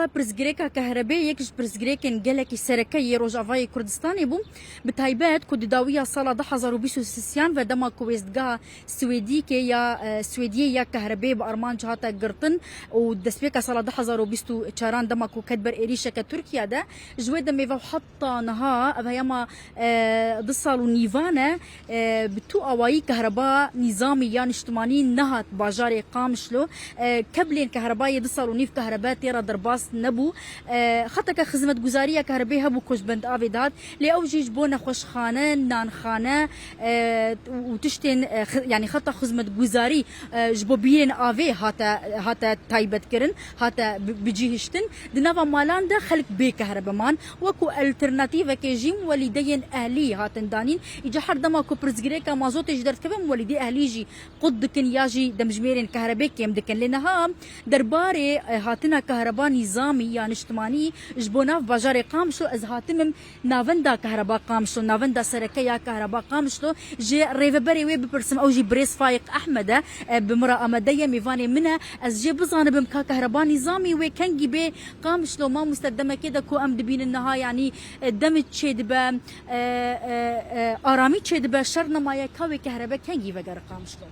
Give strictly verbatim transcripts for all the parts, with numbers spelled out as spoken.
Pirsgirêka kehrebê yek ji pirsgirêkên gelekî sereke yê Rojavayê Kurdistanê bû. Bi taybet ku di dawiya sala du hezar û bîst û sisiyan ve dema ku wêstgeha Swêdîkê ya, e, Swêdiyê ya kehrebê bi armanc hate girtin û destpêka sala du hezar û bîst û çaran dema ku ket ber êrîşeke Tirkiye de, ji wê demê ve heta niha ev heyama, e, du sal û nîvan e, e, bi tu awayî kehreba nîzamî ya niştimanî nehat bajarê Qamişlo. E, keblên kehrebayê du sal û nîv kehrebe tê re derbas nebû. E, xeteke xizmetguzariya kehrebê hebû ku ji bend avê dihat, lê ew jî ji bo nexweşxane, nanxane, e, û tiştên, e, xi-, yanî xeta xizmetguzarî, e, ji bo bîrên avê hate, hate taybetkirin, hate bi-, bicihiştin. Di nava malan de xelk bê kehrebe man. Wekû alternatîvekê jî welîdeyên ehlî hatin danîn. Îca her dema ku pirsgirêka mazotê ji derdikeve, welîdê ehlî jî qut dikin ya jî demjimêrên kehrebê kêm dikin. Lê niha derbarê, e, hatina kehreba nîzamî ya niştimanî ji bo nav bajarê Qamişlo, ez hatimim navenda kehreba Qamişlo, navenda sereke ya kehreba Qamişlo, ji rêveberê wê bipirsim, ew jî birêz Faîq Ehmed e, e, bi min re amade ye, mêvanê min e. Ez jê bizanibim ka kehreba nîzamî wê kengî bê Qamişlo, mamoste, demekê de ku em dibînin niha, yanî, e, demê çêdibe, e, e, e, aramî çêdibe, şer nemaye, ka wê kehrebe kengî vegere Qamişlo?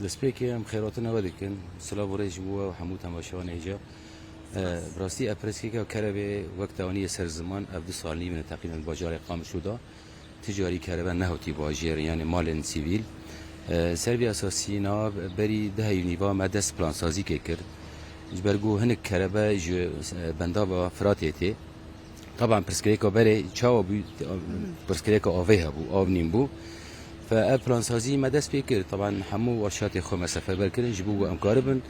Destpêkê em xêratina we dikin. Silav û rêz ji bo we û hemû temaşevanê hêja. E, bi rastî ev pirsgirêka kerebê wek te anî ser ziman, ev du sal nîv in teqrîben bajarê Qamişlo de. Ti carî kerebe nehatiye bajêr, yanî malên sivîl. E, ser vî esasî niha berî du heyv nîva me dest plansazîkê kir. Ji ber ku hinek kerebe ji, e, bendava Firatê tê. Taban pirsgirêka berê çawa bû, pirsgirêka avê hebû, av nîn bû. Fe ev plansazî me dest pê kir. Taban hemû weşatê xwe me seferber kirin, ji bo ku em karibin,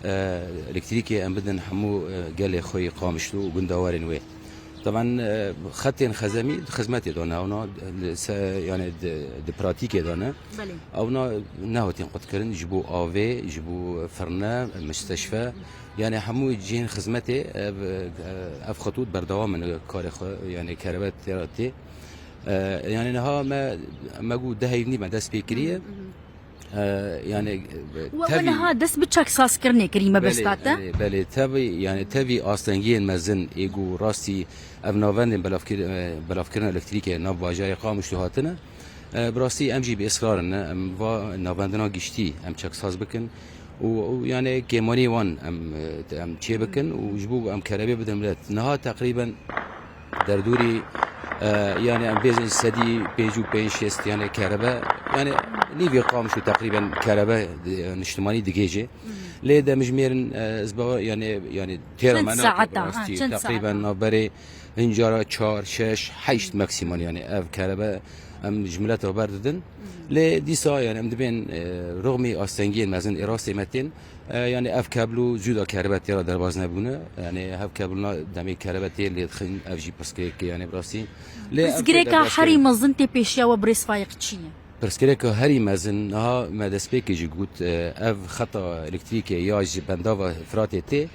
e, elektrîkê em bidin hemû, e, gelê xwe yê Qamişlo û gundewarên wê. Taban, e, xetên xezemî di xizmetê de ne, ewna li se-, yani di, di pratîkê de ne. Belê. Ewna nehatin qutkirin ji bo avê, ji bo firne, misteşfe. Yani hemû cihên xizmetê ev, ev xitût berdewam in karê xwe, yani kerebe tê re tê. E, yani niha me, me got du heyv nî me dest pê kiriye. E, yani, e, We, we tevî niha dest bi çaksazkirinê kirî, me Belê, besta te? Belê, belê, tevî, yani tevî astengiyên mezin ê ku rastî ev navendên belavkir-, e, belavkirina elektrîkê nav bajarê Qamişlo hatine. E, bi rastî em jî bi israr in, em va navendina giştî em çaksaz bikin û, û yani kêmanî wan em, e, em çê bikin û ji bo em kerebê bidin milet. Niha teqrîben derdûrî, e, yani em bêjin sedî pêncî û pênc şêst yani kerebe, yani nîvê Qamişlo teqrîben kerebe, e, niştimanî digêje. Lê demjimêrin, e, ez bawer, yani, yani têra Çend me nake saeta, bi ha, rastî. Çend Teqrîben saeta? Navberê hincara çar, şeş, heşt maksimal yani ev kerebe em ji mileta berdidin. Lê dîsa yani em dibên, e, rixmî astengiyên mezin ê rastê me tên. E, yani ev keblo zû da kerebe tê re derbaz nebûne. Yani ev keblona demê kerebe tê lê dixin, ev jî pirsgirêkê yani bi rastî. Lê ev tê Pirsgirêka derbaz herî kirin. Mezin tê pêşiya we birêz Faîq çi ye? Pirsgirêka herî mezin niha me destpêkê jî got, e, ev xeta elektrîkê ya ji bendava Firatê tê,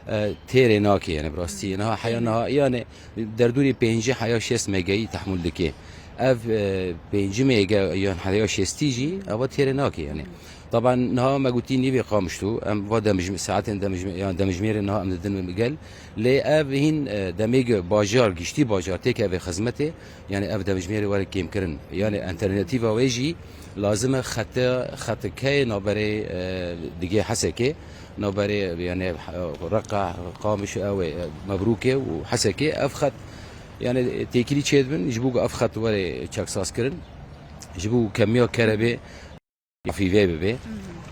e, têrê nake yani bi rastî. Niha heya niha yani derdûrî pêncî heya şêst megayî tehmûl dike. Ev, e, pêncî mega yan heya şêstî jî eva têrê nake yani. Taban niha me gotî nîvê Qamişlo, em va demij-, saetên demij-, yan demijmêrê niha em didin gel. Lê ev hîn, e, demê ku bajar, giştî bajar têkeve xizmetê, yani ev demijmêrê were kêmkirin. Yani alternatîfa wê jî lazim e xete, xetikeyê navberê, e, digê Hesekê, navberê, yani, e, Reqa, Qamiş, ew ê, e, Mebrûkê û Hesekê ev xet, yani, têkilî çêdibin, ji bo ku ev xet were çaksazkirin, ji bo kemiya kerebê, Afî vê bibe.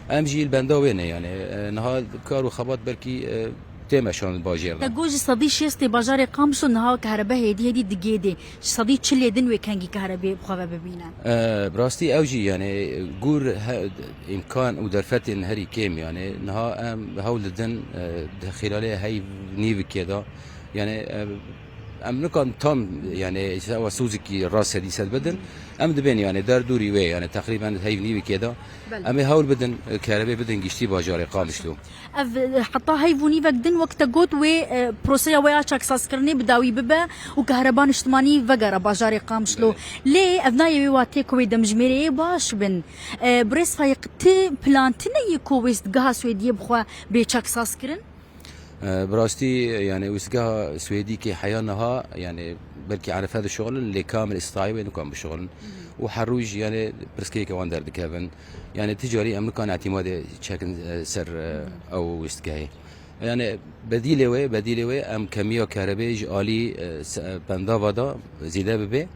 Em jî li benda wê ne yani. E, niha kar û xebat belkî, e, tê meşandin bajêr de. Te got ji sedî şêstê bajarê Qamişlo niha kerebe hêdî hêdî digêdê. Ji sedî çilê din wê kengî kerebê bi xwe ve bibîne. E, bi rastî ew jî yani gûr he-, îmkan û derfetên herî kêm yani. Niha em hewl didin, e, di xîlalê heyv nîvikê de. Yani, e, Em nikan tam, yani, sewa sozikî rast sedî sed bidin. Em dibên, yani, derdûrî wê, yani, teqrîben heyv nîvikê de. Belê. Em ê hewl bidin, e, kerebê bidin giştî bajarê Qamişlo. Ev, e, heta heyv û nîvek din wek te got wê, e, proseya wê ya çaksazkirinê bi dawî bibe û kehreba niştimanî vegere bajarê Qamişlo. Belê. Lê ev nayê wê watê ku wê demjimêrê yê baş bin. E, Birêz Fayîq, ti plan tine yê ku wêstgeha Swêdiyê bi xwe bê çaksazkirin? E, bi rastî, yani, wîstgeha Swêdî kê heya niha, yani, belkî Erefe dişuxulin, lê kamil îstayî wê nikan bişuxulin. Û her roj, yani, pirsgirêkê wan derdikevin. Yani, ti carî em nikan îtîmadê çekin, e, ser, e, ew wîstgehê. Yani, bedîlê wê, bedîlê wê em kemiya kerebê ji alî, e, se-, e, pendava da zêde bibe.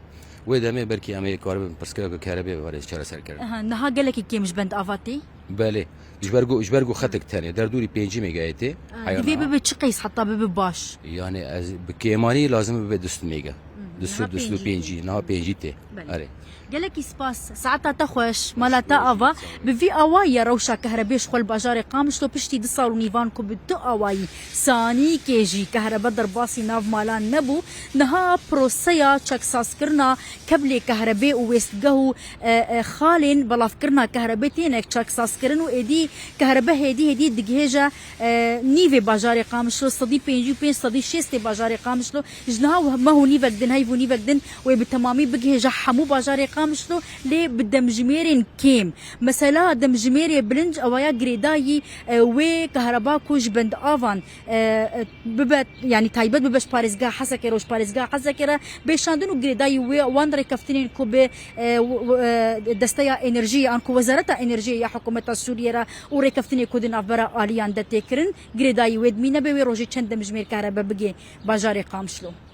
Wê demê belkî em ê karibin pirsgirêka kerebê were çareser kirin. Aha, niha gelekî kêm ji bend ava tê? Belê. Ji ber ku, ji ber ku xetek tenê derdorî pêncî megayê tê. Ah, heya divê niha bibe çi qeys heta bibe baş? Yani ez bi kêmanî lazim bibe du sed mega. Hmm, du sed, niha du sed û pêncî tê. Niha pêncî tê. Belê. Erê. Gelekî spas. Saeta te xweş. Mala te ava. Bi vî awayî ye rewşa kehrebê ji xwe li bajarê Qamişlo piştî du sal û nîvan ku bi tu awayî sanîkê jî kehrebe derbasî nav malan nebû. Niha proseya çeksazkirina keblê kehrebê û wêstgeh û, e, e, xalên belavkirina kehrebê têne çeksazkirin û êdî kehrebe hêdî hêdî digihêje, e, nîvê bajarê Qamişlo, sedî pêncî û pênc, sedî şêstê bajarê Qamişlo. Ji niha meh û nîvek din, heyv û nîvek din wê bi temamî bigihêje hemû bajarê Qamişlo, lê bi demjimêrên kêm. Mesela demjimêrê bilind ewa ya girêdayî, e, wê kehreba ku ji bend avan, e, e, bibe, yani taybet bibe ji parêzgeha Hesekê re û ji parêzgeha Hesekê re bê şandin û girêdayî wê wan rêkeftinên ku bi, e, w-, w-, e, desteya enerjiyê an ku Wezareta Enerjiyê ya hikûmeta Sûriyê re û rêkeftinê ku di navbera aliyan de tê kirin, girêdayî wê dimîne be wê rojê çend demjimêr kehrebe bigê bajarê Qamişlo.